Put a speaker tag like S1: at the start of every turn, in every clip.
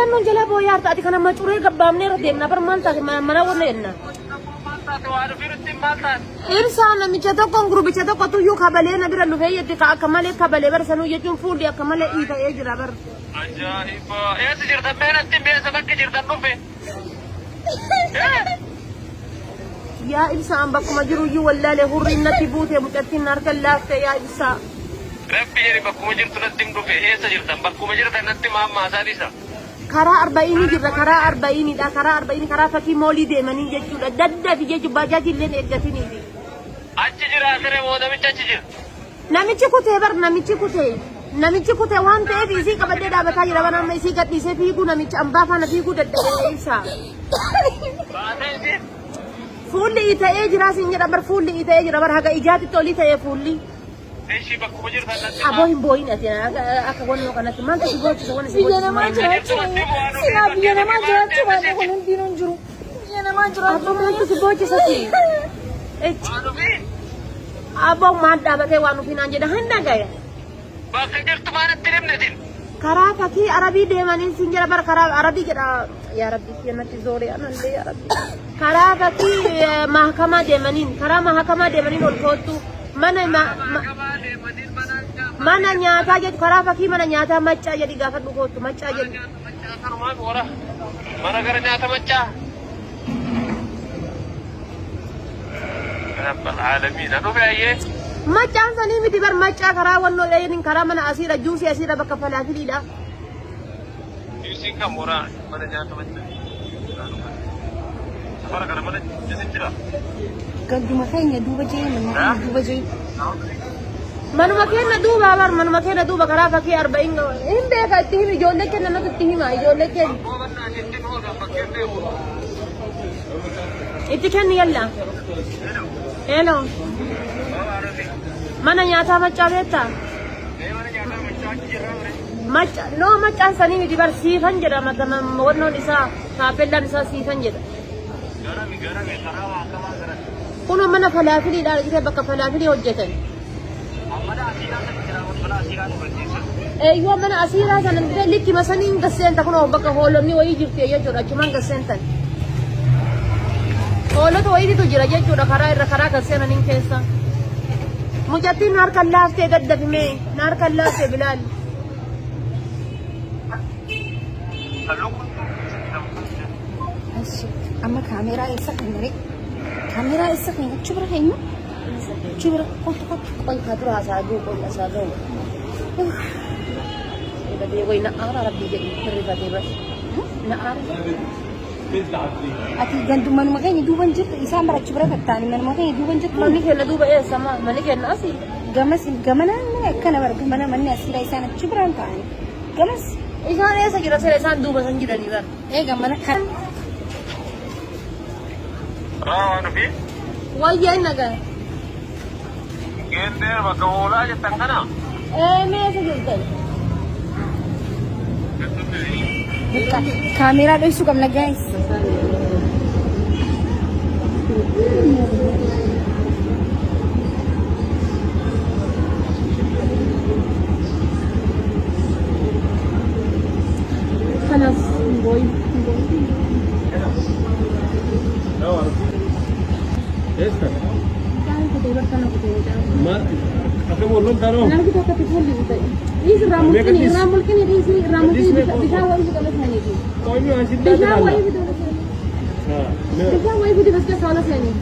S1: Naannoon jalaa booyaa harta ati kana macuree gabbaamnee irra deemna bar maal taate mana wanna jenna. Ibsaa namicha tokkoon gurbicha tokko tuyyuu kabalee na bira lufee jetti ka akka malee kabalee bar sanuu jechuun fuulli akka malee iita'ee jira bar.
S2: Ajaa'iba! Eessa jirtan mee natti himi eessa bakki jirtan dhufe?
S1: Yaa ibsaa an bakkuma jiruyyuu wallaalee hurriin natti buute mucattiin na harka laafte yaa ibsaa.
S2: Rabbi jedhi bakkuma jirtu natti him dhufe eessa jirtan bakkuma jirtan natti hima amma haasaa dhiisa.
S1: Karaa arba'iinii jirra karaa arba'iiniidha karaa arba'iinii karaa fakii moolii deemanii jechuudha daddafi jechuun baajaajii illee eeggatiniifi.
S2: Achi jira asiree moo namichi achi jira?
S1: Namichi kutee bar namichi kutee namichi kutee waan ta'eef isii qabadhee dhaabataa jira bara amma isii gadhiisee fiiguu namichi ambaa faana fiiguu dadhabee ibsaa.
S2: Baatee isiin.
S1: Fuulli ita'ee jira siin jedha bar fuulli ita'ee jira bar haga ijaatitti olii ta'ee fuulli.
S2: Ishii bakkuma jirtan natti
S1: Aboo hin boo'in ati akka wannoo kanatti maaltu si boochisa wanni si
S3: Biyya
S1: boochisa
S3: namaa
S1: maal?
S3: jiraachuu silaa biyya namaa jiraachuu baate kun hundinuu hin jiru. Biyya namaa
S1: Aboo
S3: jiraachuu
S1: maaltu si boochisa si? Ech.
S2: Waan ofii
S1: Aboo maal dhaabatee waan ofii naan jedha hin dhagaya.
S2: bakka jirtu maa natti hin himnetin.
S1: Karaa fakii arabii deemanii siin jedha bara karaa arabii jedha yaa rabbi kiyya natti zooree anallee yaa rabbi. Karaa fakii mahakamaa deemaniin karaa mahakamaa deemaniin ol koottu mana mana nyaataa jedhu karaa fakii mana nyaataa maccaa jedhi gaafadhu koottu maccaa jedhi.
S2: Mana gara nyaata maccaa. Rabbal aalamiin. Dhufe ayyee.
S1: Maccaan sanii miti bar maccaa karaa wannoo dhayiniin karaa mana asiidha juusii asiidha bakka falaafiliidha.
S2: Juusiin kan mooraa mana nyaata maccaa. Safara kana mana juusiin jira.
S3: Ganduma keenya duuba jee manuma keenya duuba jee.
S1: Manuma keenya duuba bar manuma keenya duuba karaa fakkii arba'in hin beeka itti himi ijoollee keenya natti itti hima ijoollee keenya. Itti kenni yalla. Hello. Mana nyaataa maccaa beektaa? Macca no maccaan sanii miti bar siifan jedha wannoon isaa taappellaan isaa siifan jedha. Kunoo mana falaafiliidha argitee bakka falaafilii hojjetan. Eeyyoo mana asiiraa sana argitee likkima saniin gasseenta kunoo bakka hoolonni wayii jirti jechuudha achumaan gasseentan. Hoolota wayiitu jira jechuudha karaa irra karaa gasseenaniin keessa. Mucattiin na harkaan laaftee daddafimee na harkaan laaftee bilaal.
S3: Amma kaameeraa eessa keenya ree? Kaameeraa eessa keenya? Achi bira keenya? Achi bira kottu kottu.
S1: Qoy ka dura hasaa ga'u qoy hasaa ga'u. Badee way na aara rabbii jedhi hirrifatee bas. Na aara.
S3: Ati gandu manuma keenya duuba hin jirtu isaan bara achi bira tattaani manuma keenya duuba hin jirtu.
S1: Manni keenya duuba eessa maa manni keenya asii.
S3: Gamas gamana akkana bara gamana manni asiidha isaan achi biraan ta'ani. Gamas
S1: Isaan eessa jira sila isaan duuba san jiranii bara.
S3: Eega mana kan.
S2: Waan ofii.
S1: Wayyaa inni nagaa.
S2: Geendee bakka hoolaa jettan kana.
S1: Ee mee eessa jirtan?
S3: Kaameeraa dhoysuu qabna guys.
S1: Kanaaf hin boo'in hin boo'in.
S4: Esta.
S1: Mucaan kutee bakka na kutee mucaan.
S4: Ma, akkam wal loltaa noo?
S1: Namni tokko itti fuulli kutee. Dhiisi irraa mulqini irraa mulqini dhiisi irraa mulqini bishaan wayii fidee seenii.
S4: Qoymi waan sitti
S1: Bishaan wayii fidee seenii. Bishaan wayii fidee bas keessa ola seenii.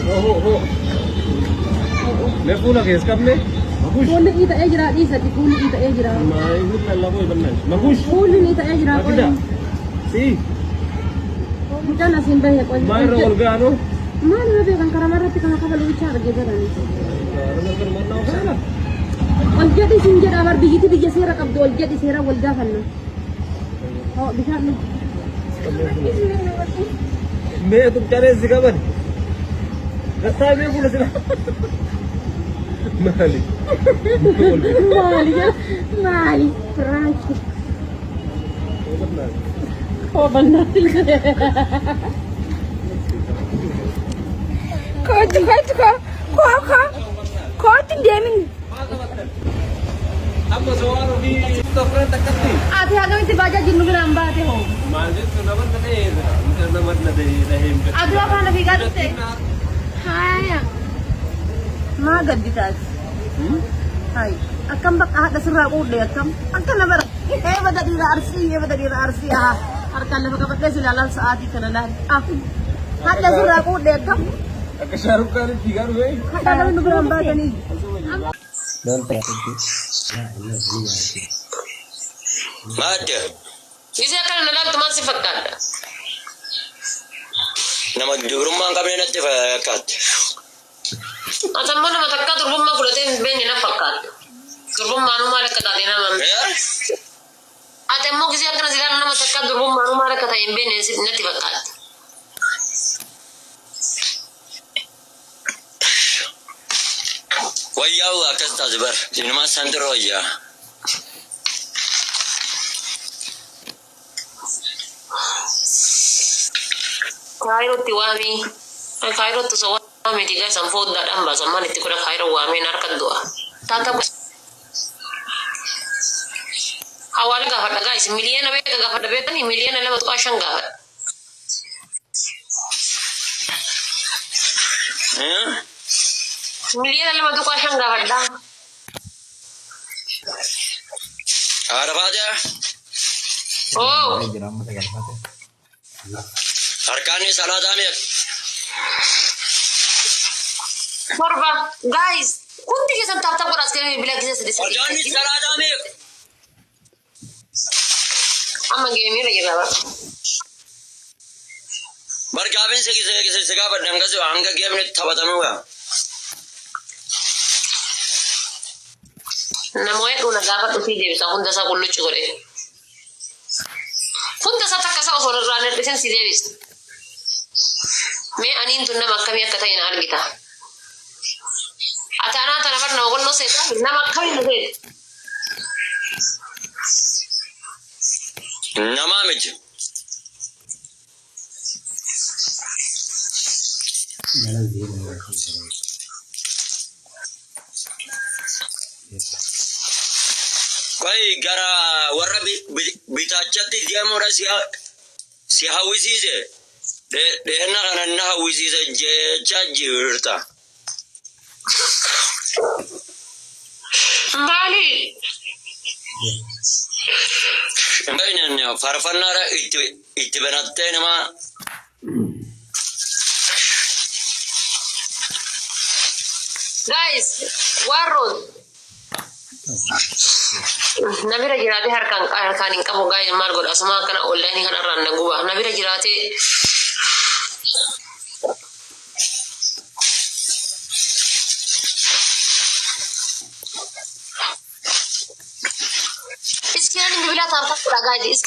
S4: Ho ho. Mee fuula kees qabne? Makush.
S1: Fuulli dhiita'ee jira dhiisati fuulli dhiita'ee jira.
S4: Ma inni lallaboo ibannaan. Makush.
S1: Fuulli dhiita'ee jira
S4: Makida. Si.
S1: Mucaan asiin bahe qoy.
S4: Maa irra ol ga'anoo?
S1: Maal irra beekan karaa irratti kana kafalu bicha argee barani. Ol jedhi siin jedha bar biyyiti biyya seera qabdu ol jedhi seera wal gaafanna. Hoo bishaan nu.
S4: Mee tumcalee si qaban. Gastaa mee fuula sila. Maali?
S1: Maali jedha.
S3: Maali? Piraanki.
S1: Koobannatti.
S3: Kootu kootu koo koo koo kootu hin deemin.
S4: Amma sowaan ofii afran takkatti.
S1: Ati hagamitti baajaajiin nu biraan baate hoo?
S4: Maal jettu nama na ta'ee nama na ta'ee hin beeku.
S1: Aduu afaan fiigaa dhufte. Haaya. Maa gaddi taati? Hayi. Akkam bakka haadha sirraa quudhe akkam? Akka na bara. Eebada dhiira arsii, eebada dhiira arsii. Haa. Harkaan lafa qabadhee si ilaalaan sa'aatii kana laal. Ah. Haadha sirraa quudhe akkam?
S4: Akka Shaarukh Khan fiigaa dhufee.
S1: Haadha namni nu biraan baatanii.
S5: Maadda
S2: Gisee akkana na laaltu maal si fakkaata?
S5: Nama dubrummaa hin qabne natti fakkaatti.
S2: Ati ammoo nama takkaa durbummaa fudhatee hin beekne na fakkaata. Durbummaanuu maal akka taate nama hin
S5: Eh?
S2: Ati ammoo gisee akkana si ilaalu nama takkaa durbummaanuu maal akka ta'e hin beekne natti fakkaata.
S5: Wayyaa'u akkas taate bar. Inumaa santirra wayyaa.
S2: Kaayirootti waamii. Kaayirootti osoo waamee digaa isan fooddaadhaan baasan maal itti godha kaayiroo waameen harka du'a. Taata hawaala gaafadha gaayis miliyoona meeqa gaafadha beektanii miliyoona 2.5 gaafadha.
S5: Eh?
S2: Miliyoona 2.5 gaafadha.
S5: Haadha baatee
S2: Oo
S5: harkaanni salaataa meeqa?
S2: 7 gaayis hundi keessan tap tap godhaa as kennee bilaa keessa sadi sadi.
S5: Harkaanni salaataa meeqa?
S2: Amma geemiirra jira bara.
S5: Bar gaafiin si gaafadhe hanga geemni taphatamuu gaa.
S2: Namoota dhuuna gaafa dhufii deebisa hunda isaa qullucci godhe. Hunda isaa takka isaa osoo irraa hin hir'isin si deebisa. Mee aniin tun nama akkamii akka ta'e na argita. Ati anaa tana bar nama walloo seetaa nama akkamii na seeta.
S5: Namaa miti. Qoy gara warra bitaachatti deemuudha si hawwisiise. Dheerina kana na hawwisiise jechaa jirta.
S2: Maali?
S5: Faarfannaadha itti banattee nama
S2: Guys, warroon na bira jiraatee harkaan hin qabu guys maal godha asuma akkana online kanarraan na guba na bira jiraatee iskiriin bilbilaa tap tap godha guys.